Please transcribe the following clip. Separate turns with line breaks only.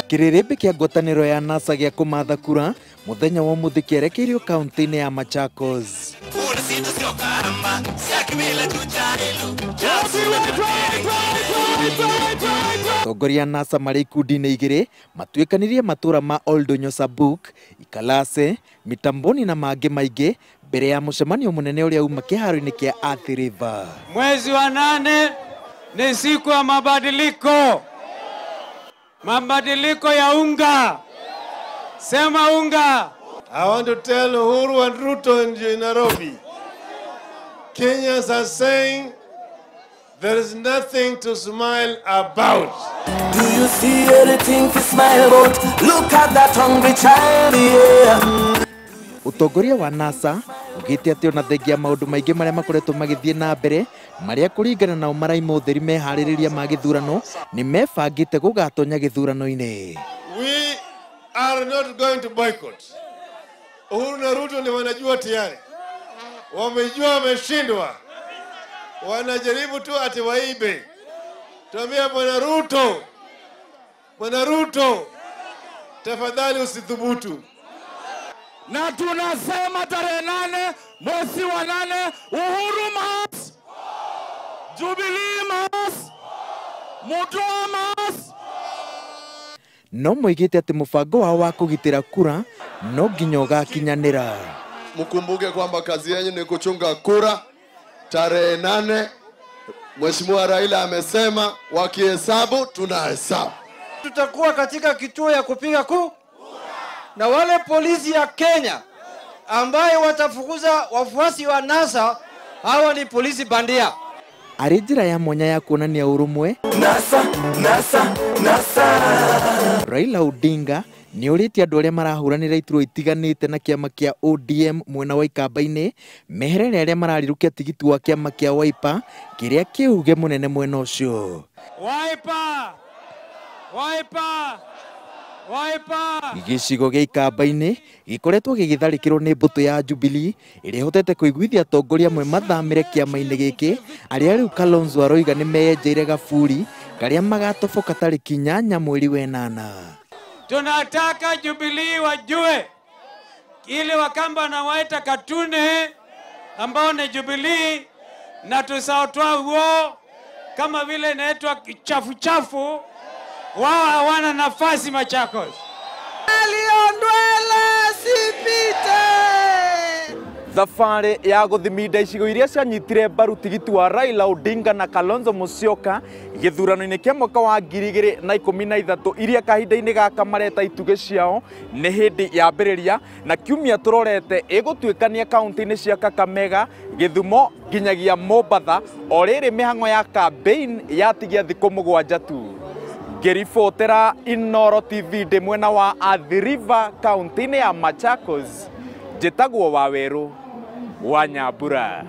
Kĩrĩrĩmbĩ kĩa ngwatanĩro ya NASA gĩa kũmatha kura mũthenya wa ũmũthĩ kĩerekeirio kaunti-inĩ ya Machakos. Atongoria a NASA marĩ ikundi-inĩ igĩrĩ matuĩkanirie matũra ma Oldonyo Sabuk, Ikalase, Mitamboni na mangĩ maingĩ mbere ya mũcemanio mũnene ũrĩa uma kĩharo-inĩ kĩa Athi River.
Mwezi wa 8 ni siku ya mabadiliko. Mabadiliko ya unga. Sema unga.
I want to tell Uhuru and Ruto in Nairobi, Kenyans are saying there is nothing to smile about.
Do you see anything to smile about? Look at that hungry child, yeah.
Utongoria wa NASA ugite ati ona thengia maundu maingi maria makoretwo magithie na mbere maria kuringana nao maraima utheri meharĩrĩria ma gĩthurano ni mebangĩte gũgatonya gĩthurano-inĩ.
We are not going to boycott. Uhuru na Ruto ni wanajua tayari. Wamejua wameshindwa. Wanajaribu tu ati waibe. Tuambia Bwana Ruto, Bwana Ruto, tafadhali usithubutu.
Na tunasema tarehe 8 mwezi wa 8, Uhuru mas, Jubilee mas, Mutua mas.
No moigite ati mubango wao wa kugitira kura no nginya ugakinyanira.
Mkumbuke kwamba kazi yenu ni kuchunga kura. Tarehe 8 Mheshimiwa Raila amesema wakihesabu tunahesabu.
Tutakuwa katika kituo ya kupiga kura na wale polisi ya Kenya ambaye watafukuza wafuasi wa NASA, hawa ni polisi bandia.
Arĩ njĩra ya mwanya ya kuonania ũrũmwe,
NASA, NASA, NASA.
Raila Odinga nĩ orĩtie andũ arĩa marahũranĩra iturwa itiganĩte na kĩama kĩa ODM mwena wa Ikamba-inĩ meherere arĩa mararirũkia tigiti wa kĩama kĩa Wiper kĩrĩa kĩuge mũnene mwena ũcio.
Wiper! Wiper! Wiper!
Gĩcigo gĩa Ikamba-inĩ gĩkoretwo gĩgĩtharĩkĩrwo nĩ mbũtũ ya Jubilee ĩrĩa ĩhotete kũiguithia atongoria amwe mathamĩre kĩama-inĩ gĩkĩ arĩa rĩu Kalonzo aroiga nĩ meyenjeire gaburi karĩa magatoboka tarĩki 8 mweri wa 8.
Tunataka Jubilee wajue ili Wakamba na waita katune ambao ni Jubilee na tusaotoa huo kama vile inaitwa chafu chafu, wao hawana nafasi Machakos.
Thabarĩ ya gũthiminda icigo iria cianyitire mbaru tigiti wa Raila Odinga na Kalonzo Musyoka gĩthurano-inĩ kĩa mwaka wa 2013 iria kahinda-inĩ gaka mareta itugĩ ciao nĩ hĩndĩ yambĩrĩria na kiumia tũrorete ĩgũtuĩkania kaunti-inĩ cia Kakamega, Gĩthumo nginyagia Mombatha o rĩrĩ mĩhang'o ya campaign yatigia thikũ 7 tu. Ngĩribotera Inooro TV ndĩ mwena wa Athi River kaunti-inĩ ya Machakos, njĩtagwo Wawerũ wa Nyambura.